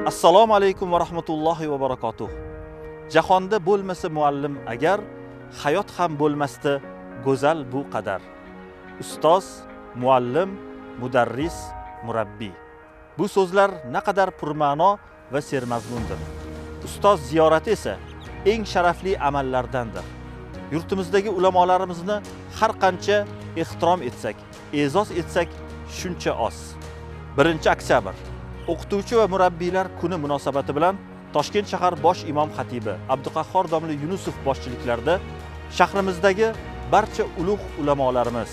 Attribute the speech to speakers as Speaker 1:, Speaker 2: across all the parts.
Speaker 1: Assalomu alaykum va rahmatullohi va barakatuh. Jahonda bo'lmasa muallim agar, hayot ham bo'lmasdi go'zal bu qadar. Ustoz, muallim, mudarris, murabbiy. Bu so'zlar naqadar purma'no va sermazmundir. Ustoz ziyorati esa eng sharafli amallardandir. Yurtimizdagi ulamolarimizni har qancha ehtirom etsak, e'zoz etsak shuncha oz. 1 oktyabr o'qituvchi va murabbiylar kuni munosabati bilan Toshkent shahar bosh imom xatibi Abduqahhor domla Yunusov boshchiliklarida shahrimizdagi barcha ulug' ulamolarimiz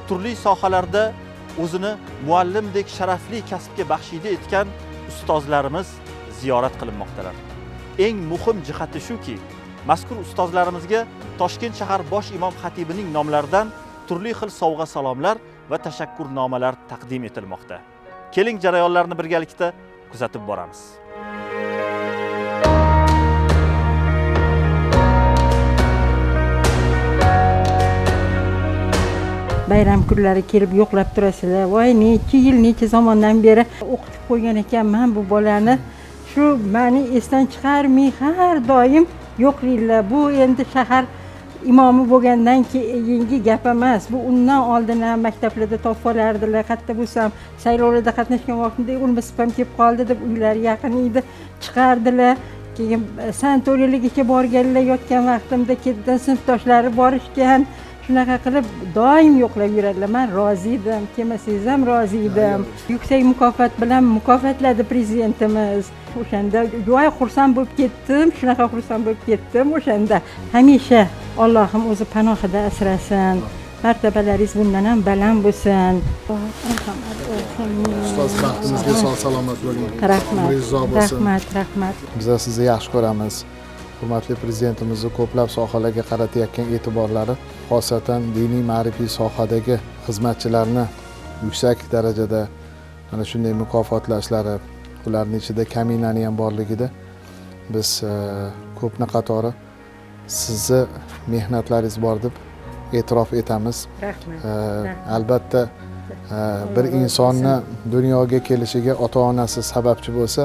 Speaker 1: turli sohalarda o'zini muallimdek sharafli kasbga baxshida etgan ustozlarimiz ziyorat qilinmoqdalar. Eng muhim jihati shuki, mazkur ustozlarimizga Toshkent shahar bosh imom xatibining nomlaridan turli xil sovg'a salomlar va tashakkurnomalar taqdim etilmoqda. Keling, jarayonlarni birgalikda kuzatib boramiz.
Speaker 2: Bayram kunlari kelib yo'qlab turasizlar. Voy, necha yil, necha zamondan beri o'qitib qo'ygan ekanman bu bolani, shu mani esdan chiqarmay har doim yo'qlaydilar. Bu endi shahar imomi bo'lgandan keyingi gap emas, bu undan oldin ham maktablarda topib olardilar. Qayerda bo'lsam, saylovlarda qatnashgan vaqtimda o'lmas opam kelib qoldi deb, uylari yaqin edi, chiqardilar. Keyin sanatoriylargacha borganlar, yotgan vaqtimda ketidan sinfdoshlari borishgan. Shunaqa qilib doim yo'qlab yuradilar. Man rozi edim, kelmasangiz ham rozi edim. Yuksak mukofot bilan mukofotladi prezidentimiz o'shanda. Voy, xursand bo'lib ketdim, shunaqa xursand bo'lib ketdim o'shanda. Hamisha Allohim o'zi panohida asrasin, martabalaringiz bundan ham baland bo'lsin.
Speaker 3: Ustoz, baxtimizga sog' salomat bo'ling.
Speaker 2: Rahmat.
Speaker 3: Umringiz uzoq bo'lsin.
Speaker 2: Rahmat, rahmat.
Speaker 3: Bizlar sizni yaxshi ko'ramiz. Hurmatli prezidentimizni ko'plab sohalarga qaratayotgan e'tiborlari, xosatan diniy ma'rifiy sohadagi xizmatchilarni yuksak darajada mana shunday mukofotlashlari, ularni ichida kaminani ham borligida biz ko'pni qatori sizni mehnatlaringiz bor deb e'tirof etamiz.
Speaker 2: Rahmat.
Speaker 3: Albatta, bir insonni dunyoga kelishiga ota onasi sababchi bo'lsa,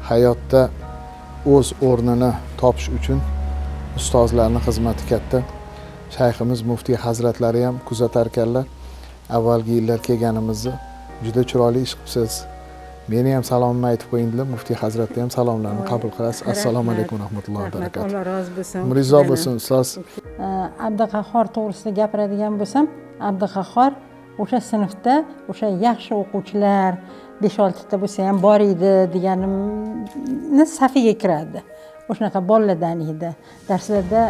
Speaker 3: hayotda o'z o'rnini topish uchun ustozlarni xizmati katta. Shayximiz muftiy hazratlari ham kuzatar ekanlar avvalgi yillar kelganimizni, juda chiroyli ish qilibsiz, meni ham salomimni aytib qo'ying dedilar. Muftiy hazratni ham salomlarini qabul qilasiz. Assalomu alaykum va rahmatullohi va
Speaker 2: Rahmat.
Speaker 3: barakatuh.
Speaker 2: Alloh rozi bo'lsin.
Speaker 3: Umringiz uzoq bo'lsin, ustoz.
Speaker 2: Abduqahhor to'g'risida gapiradigan bo'lsam, Abduqahhor o'sha sinfda o'sha yaxshi o'quvchilar 5-6 ta bo'lsa ham bor edi deganimni safiga kiradi. O'shanaqa bolalardan edi. Darslarda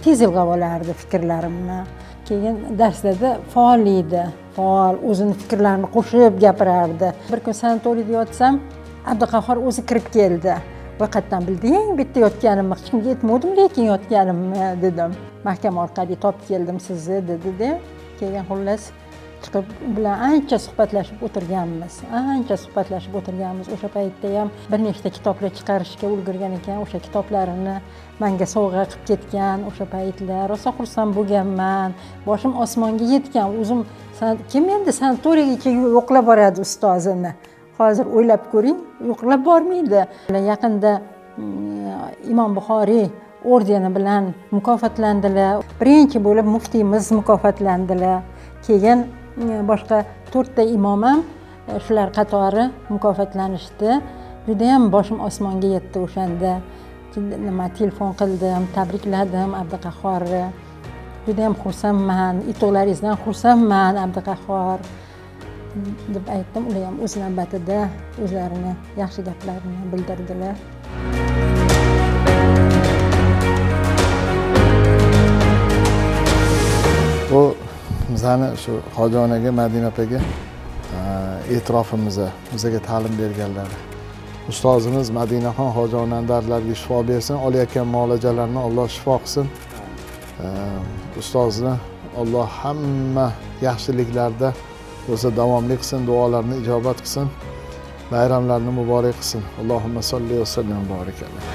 Speaker 2: tez ilg'ab olardi fikrlarimni. Keyin darslarda faol edi, faol, o'zini fikrlarini qo'shib gapirardi. Bir kun sanatoriyda yotsam, Abduqahhor o'zi kirib keldi. "Voy, qayerdan bilding bu yerda yotganimni? Hech kimga aytmovdim lekin yotganimni", dedim. "Mahkama orqali topib keldim sizni", dedida. Keyin xullas chiqib u bilan ancha suhbatlashib o'tirganmiz, ancha suhbatlashib o'tirganmiz. O'sha paytda ham bir nechta kitoblar chiqarishga ulgurgan ekan, o'sha kitoblarini manga sovg'a qilib ketgan. O'sha paytlar rosa xursand bo'lganman, boshim osmonga yetgan o'zim. Kim endi sanatoriygacha yo'qlab boradi ustozini, hozir o'ylab ko'ring, yo'qlab bormaydi. Yaqinda Imom Buxoriy ordeni bilan mukofotlandilar. Birinchi bo'lib muftiyimiz mukofotlandilar, keyin boshqa to'rtta imom ham shular qatori mukofotlanishdi. Judayam boshim osmonga yetdi o'shanda. Nima, telefon qildim, tabrikladim Abduqahhorni. "Judayam xursandman, yutuqlaringizdan xursandman, Abduqahhor", deb aytdim. Ular ham o'z navbatida o'zlarini yaxshi gaplarini bildirdilar.
Speaker 3: Bu bizani shu hoji onaga, Madina opaga e'tirofimiz, bizaga ta'lim berganlari. Ustozimiz Madinaxon hoji onani dardlariga shifo bersin, olayotgan muolajalarini Alloh shifo qilsin. Ustozni Alloh hamma yaxshiliklarda o'zi davomli qilsin, duolarni ijobat qilsin, bayramlarni muborak qilsin. Allohumma solli va sallim va barik alayhi.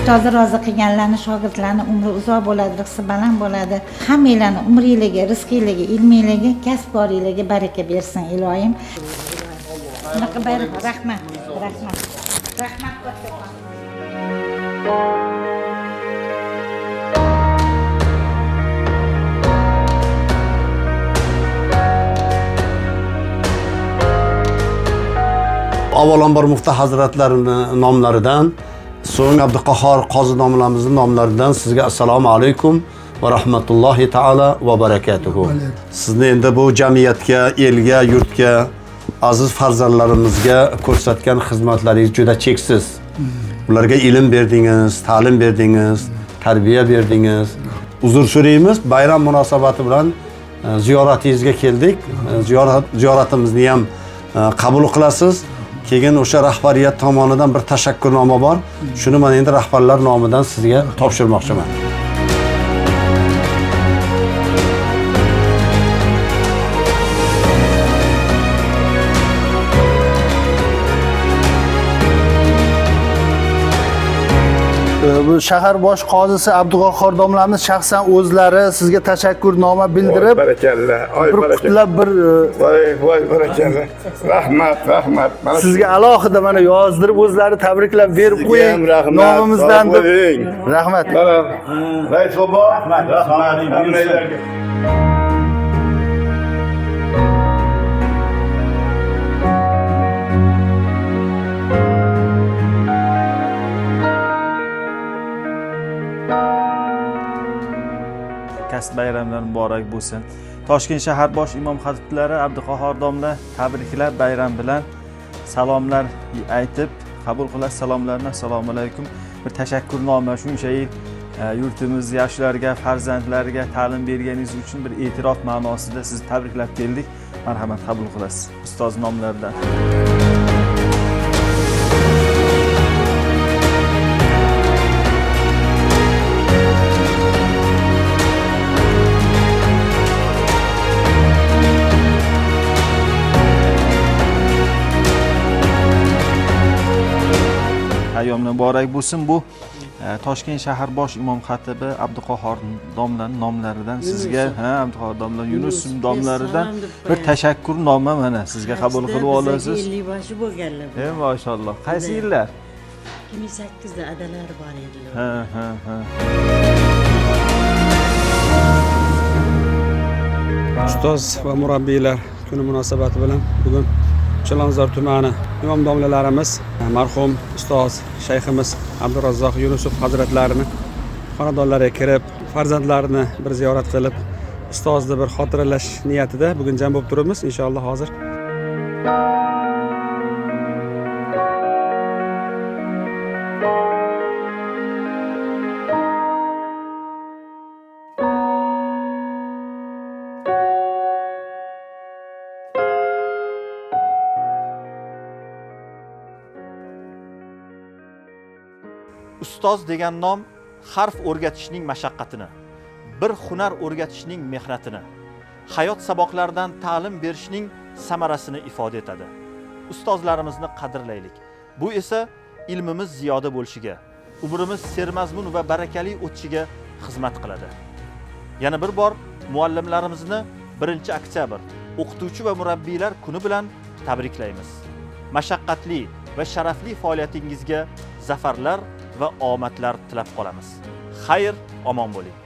Speaker 4: Ustozi rozi qilganlarni, shogirdlarni umri uzoq bo'ladi, rizqi baland bo'ladi. Hammanglarni umringlarga, rizqinglarga, ilminglarga, kasbkoringlarga baraka bersin iloyim. Bunaqa bayram, rahmat, rahmat. Rahmat kattakon.
Speaker 5: Avvalambor mufti hazratlarini nomlaridan, so'ng Abduqahhor qozi domlamizning nomlaridan sizga assalomu alaykum va rahmatullohi taala va barakatuhu. Sizni endi bu jamiyatga, elga, yurtga, aziz farzandlarimizga ko'rsatgan xizmatlaringiz juda cheksiz. Ularga ilm berdingiz, ta'lim berdingiz, tarbiya berdingiz. Uzr so'raymiz, bayram munosabati bilan ziyoratingizga keldik. Ziyoratimizni ham qabul qilasiz. Keyin o'sha rahbariyat tomonidan bir tashakkurnoma bor. Shuni men endi rahbarlar nomidan sizga topshirmoqchiman.
Speaker 6: Bu shahar bosh qozisi Abduqahhor domlamiz shaxsan o'zlari sizga tashakkurnoma bildirib,
Speaker 7: barakalla, oy
Speaker 6: bir
Speaker 7: barakalla.
Speaker 6: qutlab bir
Speaker 7: Voy voy barakalla. Rahmat, rahmat. Mana
Speaker 6: sizga alohida mana yozdirib o'zlari tabriklab berib
Speaker 7: Sizga
Speaker 6: qo'ying
Speaker 7: ham rahmat,
Speaker 6: nomimizdan
Speaker 7: sog'
Speaker 6: deb.
Speaker 7: bo'ling.
Speaker 6: Rahmat.
Speaker 7: Mana rais bobo, rahmat. Hammanglarga.
Speaker 1: Kasb bayramlari muborak bo'lsin. Toshkent shahar bosh imom xatiblari Abduqahhor domla tabriklab bayram bilan salomlar aytib qabul qilasiz salomlarni. Assalomu alaykum. Bir tashakkurnoma, shuncha yil yurtimiz yoshlariga, farzandlariga ta'lim berganingiz uchun bir e'tirof ma'nosida sizni tabriklab keldik. Marhamat, qabul qilasiz ustoz nomlaridan. Ayyomlar muborak bo'lsin. Bu Toshkent shahar bosh imom xatibi Abduqahhor domlaning nomlaridan sizga, ha, Abduqahhor domla Yunus domlaridan bir tashakkurnoma mana sizga qabul qilib olasiz.
Speaker 8: 50 boshi bo'lganlar.
Speaker 1: Mashalloh. Qaysi yillar?
Speaker 8: 2008da adalari bor edilar.
Speaker 1: Ha, ha, ha.
Speaker 9: Ustoz va murabbiylar kuni munosabati bilan bugun Chilonzor tumani imom domlalarimiz marhum ustoz shayximiz Abdurazzoq Yunusov hazratlarini xonadonlariga kirib, farzandlarini bir ziyorat qilib, ustozni bir xotiralash niyatida bugun jam bo'lib turibmiz. Inshaalloh hozir
Speaker 1: Ustoz degan nom harf o'rgatishning mashaqqatini, bir hunar o'rgatishning mehnatini, hayot saboqlaridan ta'lim berishning samarasini ifoda etadi. Ustozlarimizni qadrlaylik. Bu esa ilmimiz ziyoda bo'lishiga, umrimiz sermazmun va barakali o'tishiga xizmat qiladi. Yana bir bor muallimlarimizni 1 oktyabr o'qituvchi va murabbiylar kuni bilan tabriklaymiz. Mashaqqatli va sharafli faoliyatingizga zafarlar va omadlar tilab qolamiz. Xayr, omon bo'ling.